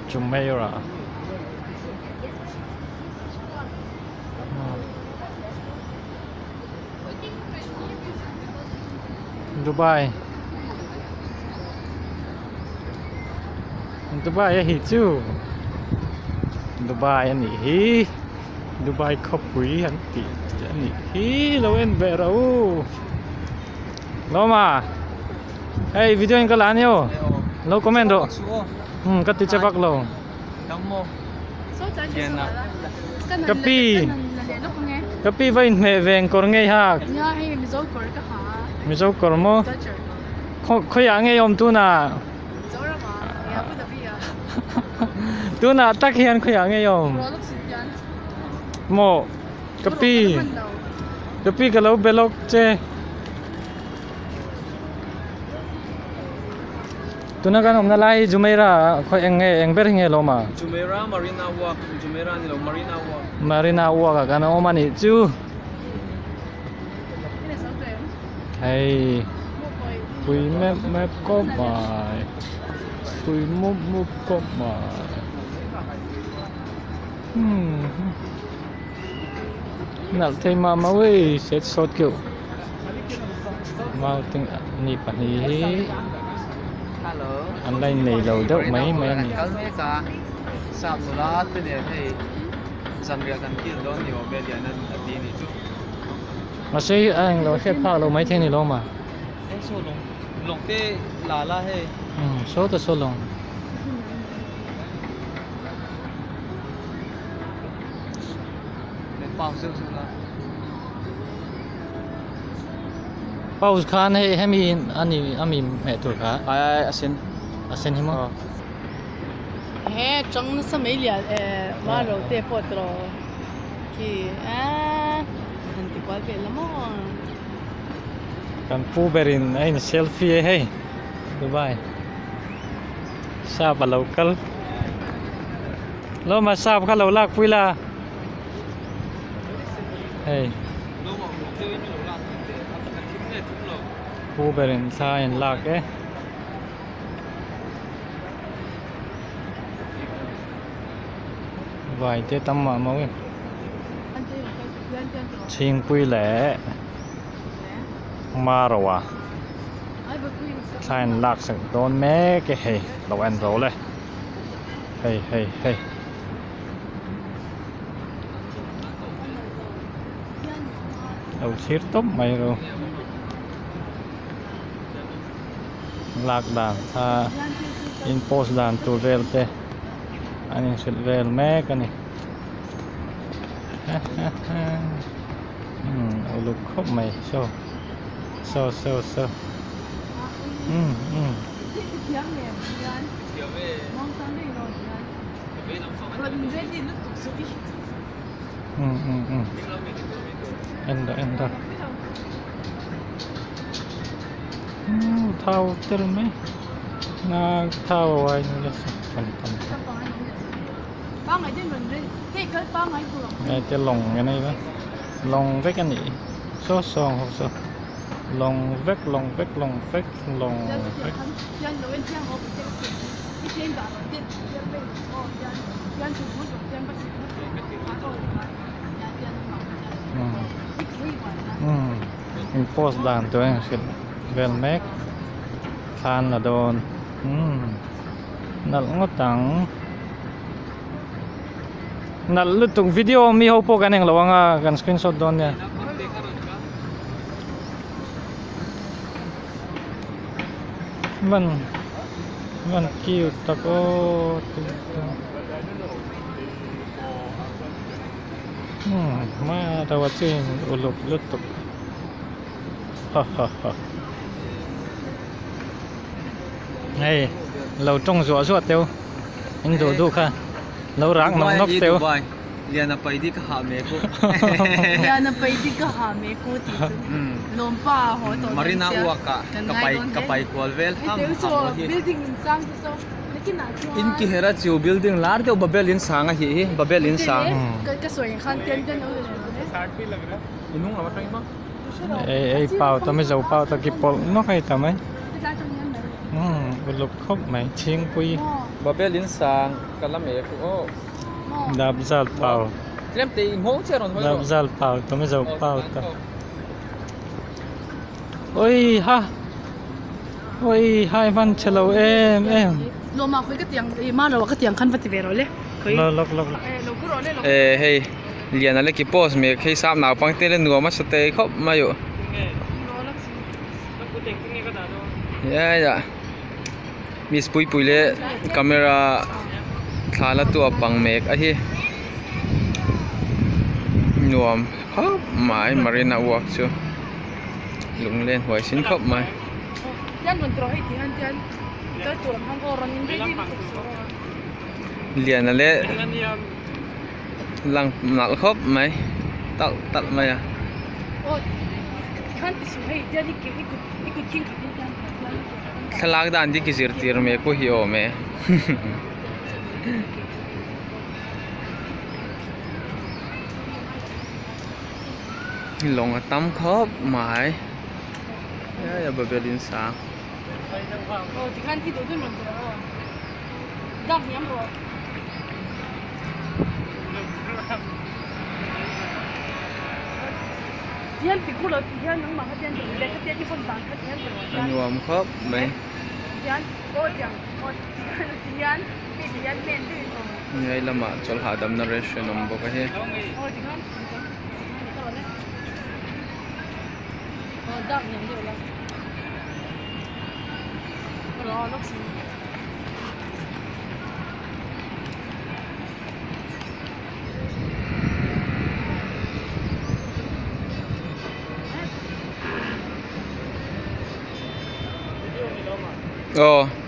Jumeirah Dubai Dubai a hi chu Dubai a nih hi Dubai khawpui an tih a nih hi lo en ve rawh u Lawma hei video in ka la ania aw lo comment rawh umm ka ti che vak lo. Ka pi ka pi va inhmeh ve ang kawr ngei hak Mizo kawr maw khawiah ngei awm tunah tunah tak hian khawiah ngei awm maw ka pi ka pi ka lo be lawk che. Tuna kan awmna lai hi Jumeirah khawi eng nge eng ber hi nge lo ma? Jumeirah Marina Walk, Jumeirah ni lo Marina Walk. Marina Walk ah kan awm a nih chu. Hei pui mep mep khawp mai pui mup mup khawp mai hmm nalh thei mah mah ui set sawt keuh. Mau te ni pahnih hi an la innei lo deuh mai mai a ni. Mahse hi a englo hriat phak lo maithei a ni lo ma. Saw ta saw lawng. Pause khan hei hemi ani ami hmeh tur kha ai ai a sen a sen hi maw he chang nasa mai lian eh ma ro te pawh tawh khi eee han ti kual vel la maw kan pu berin a in selfie a hei Dubai sap a lo kal lawma sap kha lo lak pui la. Hei pu berin thla a in lak e. Vai te tam mah mah e. Chhingpui leh Maroa thla in lak sak dawn mek e hei lo en ro le hei hei hei. Lo thlir tawp mai ru lak dan kha in post dan tur vel te an inhrilh vel mek a ni umm uluk khawp mai saw saw saw saw umm umm. Um um um en dah en dah umm thau tel mai na thau a uai nu la sa tam tam ngai te lawng nge nei va lawng vek a nih saw sawng ho saw lawng vek lawng vek lawng vek lawng vek. In post dan tur a inhrilh vel mek thlan la dawn umm nalh ngawt ang nalh lutuk video mi ho pawh kan englo ang a kan screenshot dawn nia. Man man cute tak aw umm hma deuh ah chuan uluk lutuk ha ha ha hei lo tawng zuah zuah teu in duh duh kha lo rak nawk nawk teu. Liana pai di ka ha me ku. Liana pai di ka ha me ku ti chu. Lawmpa haw tawh dawn Marina sia. uak ah Kan ka ngai pai dawn ka hle. pai kual vel Hei ham teu ham saw lo hi. building in sang te saw nakin ah chuan. In ki hera chu building lar deuh Babel in sang a hi hi Babel in sang. Ka ka sawi ang khan tian tian lo le le. Inung lam atang in maw? Ei ei pau ta mai zo pau ta ki pawlh nawk hei ta mai. Umm uluk khawp mai chhingpui. Babel in sang ka la mek aw. Dap zal pau. Tlem te in hawng chiah rawn hawi rawh. Dap zal pau ta mizo pau ta. Oi ha. Oi hai van che lo em em. Lawma khawi ka tiang i ma lo ka tiang khan va ti ve rawh le. Khawi. Lo lok lok. Lo ku rawh le lo. Eh hei lian a le ki post mek hei sap naupang te le nuam a sa te khawp mai uh. Miss Puipui leh camera thla la tu a pang mek a hi nuam khawp mai marina walk chu lunglen huai sin khawp mai. Liana leh lang nalh khawp mai talh talh mai a. Thlalak dan dik i zirtir mek pawh hi a awm e. Lawng a tam khawp mai hei a babel in sang. A nuam khawp mai. Hei lamah chawlh hahdamna restaurant a awm bawk a hei. Aw.